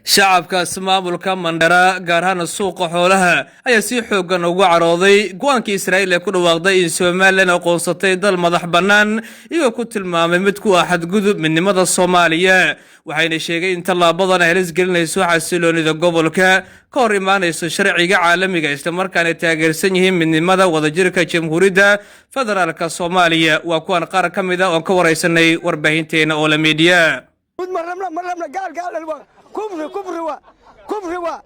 Shacabkaas maamulka Mandhera, gaar ahaan suuqa xoolaha, ayaa si xooggan ugu carooday go-aankii Israa'iil ee ku dhawaaqday in Somaliland aqoonsatay dal madax bannaan, iyagoo ku tilmaamay mid ku ah xadgudub midnimada Soomaaliya. Waxayna sheegay in tallaabadan ay halis gelinayso xasiloonida gobolka, ka hor imaanayso sharciga caalamiga, islamarkaana taageersan yihiin midnimada wadajirka Jamhuuriyadda Federaalka Soomaaliya. Waa kuwan qaar ka mid ah oon ka waraysanay warbaahinteena Oola Media. Ma rabna, ma rabna. Gaal gaal waa kufri, kufri waa, kufri waa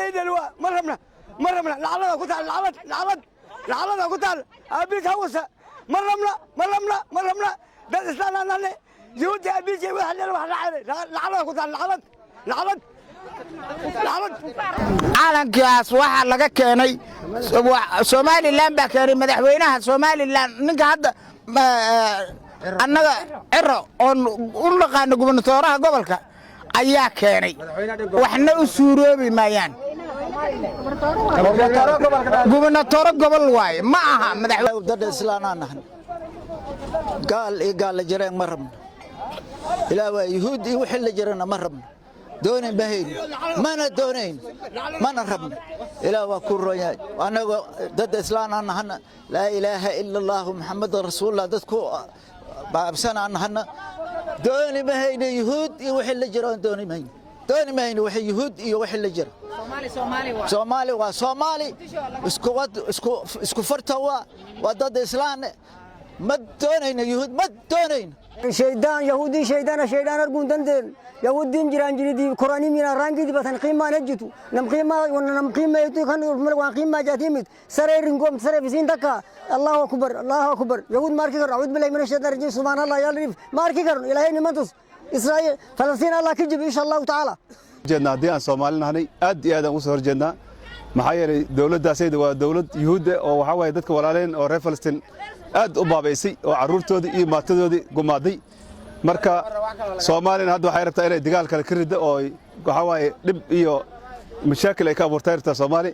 idil waa. Ma rabna, ma rabna. Lacalada ku taal, lacalad, lacalad, lacalada ku taal aabiis hawasa. Ma rabna, ma rabna, ma rabna. Dad islaanane Yuhuudda aabiisay wax leel wax raacay. Lacalada ku taal, lacalad, lacalad, lacalad. Calankaas waxaa laga keenay Somaliland baa keenay. Madaxweynaha Somaliland, ninka hadda annaga Ciro oon u naqaano gubernatooraha gobolka, ayaa keenay. Waxna u suuroobi maayaan. Gubernatooro gobol waaye, ma aha. Dad islaanaan nahan, gaal iyo gaal la jireen ma rabno. Ilaa waa Yuhuud iyo wixii la jirana ma rabno. Doonayn bahayn, mana doonayn, mana rabno. Ilaah waa ku roon yahay. Annaga dad islaanaan nahana, laa ilaaha ila Allahu Muxammadan rasuulullah dadku baabsanaan nahana. Dooni mahayno Yuhuud iyo wixii la jiro. Dooni mahayno, dooni mahayno wixii Yuhuud iyo wixii la jiro. Soomaali waa Soomaali, isku isku isku farta, waa dad islaan. Ma doonayno Yuhuud, ma doonayno. Shaydaan Yahuudii, shaydaana, shaydaan arguun dandeen. Yahuudiin jiraan jiridii koranii mina raangii dibatan qiimaan hejjitu nam qiimaa nam qiimeetu kan waan qiimaa jaatimit saree ringoom saree fisiin takka. Allahu akbar, Allahu akbar. Yahuud ma arki karno. Acuudu billahi min ashaytaan rajiim. Subhaan Allah, yaa latiif. Ma arki karno. Ilaahay nimantus Israa'iil, Falastiin Allah ka jibi, insha Allahu tacaala. Jeednaa haddii aan Soomaali nahnay, aad iyo aad aan ugu soo horjeednaa. Maxaa yeelay, dowladdaasayda waa dowlad Yuhuudda oo waxaa waaye dadka walaaleen oo reer Falastiin aad u baabaysay oo carruurtoodii iyo maatadoodii gumaaday. Marka Soomaaliyana hadda waxay rabtaa inay dagaal kale ka riddo oo waxaa waaye dhib iyo mashaakil ay ka abuurtay rabtaa Soomaali.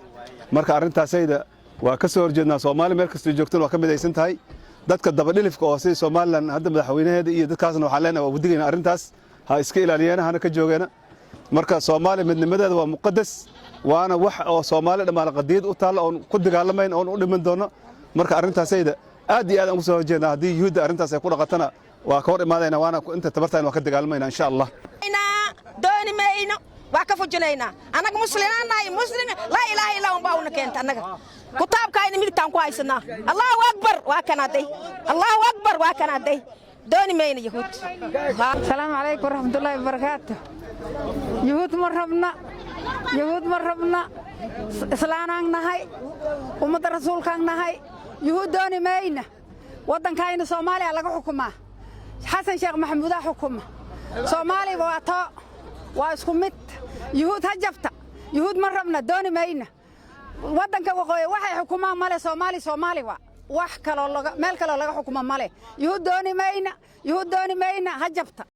Marka arrintaasayda waa ka soo horjeednaa. Soomaali meel kastoo joogtana waa ka midaysan tahay. Dadka dabadhilifka oo sida Somaliland hadda madaxweynaheeda iyo dadkaasna waxaan leenahay, waa udigayna, arrintaas ha iska ilaaliyeena, hana ka joogeena. Marka Soomaaliya midnimadeeda waa muqadas, waana wax oo Soomaali dhammaan qadiyad u taalla oon ku dagaalamayn oon u dhiman doono. Marka arrintaasayda aad iyo aad aan ugu soo horjeednaa. Haddii Yuhuudda arrintaas ay ku dhaqatana, waa ka hor imaadayna, waana inta tabartayna waa ka dagaalamayna, insha Allah. Dooni mayno, waa ka fujinaynaa. Annaga muslimaan nahay, muslim. Laa ilaaha illaa unbaa una keenta. Annaga kutaabkaayna midigtaan ku haysanaa. Allahu akbar, waa kanaaday. Allahu akbar, waa kanaaday. Dooni mayno Yahuud. Asalaamu calaykum waraxmatullaahi wabarakaatu. Yuhuud ma rabna, Yuhuud ma rabna. Islaanaan nahay, ummadda rasuulkaan nahay. Yuhuud dooni mayna. Waddankayna Soomaaliya laga xukumaa, Xasan Sheekh Maxamuudaa xukuma. Soomaaliya waa too, waa isku mid. Yuhuud ha jabta. Yuhuud ma rabna, dooni mayna. Waddanka waqooyi waxay xukumaan male. Soomaali, Soomaali waa wax kaloo meel kaloo laga xukuma male. Yuhuud dooni mayna, Yuhuud dooni mayna, ha jabta.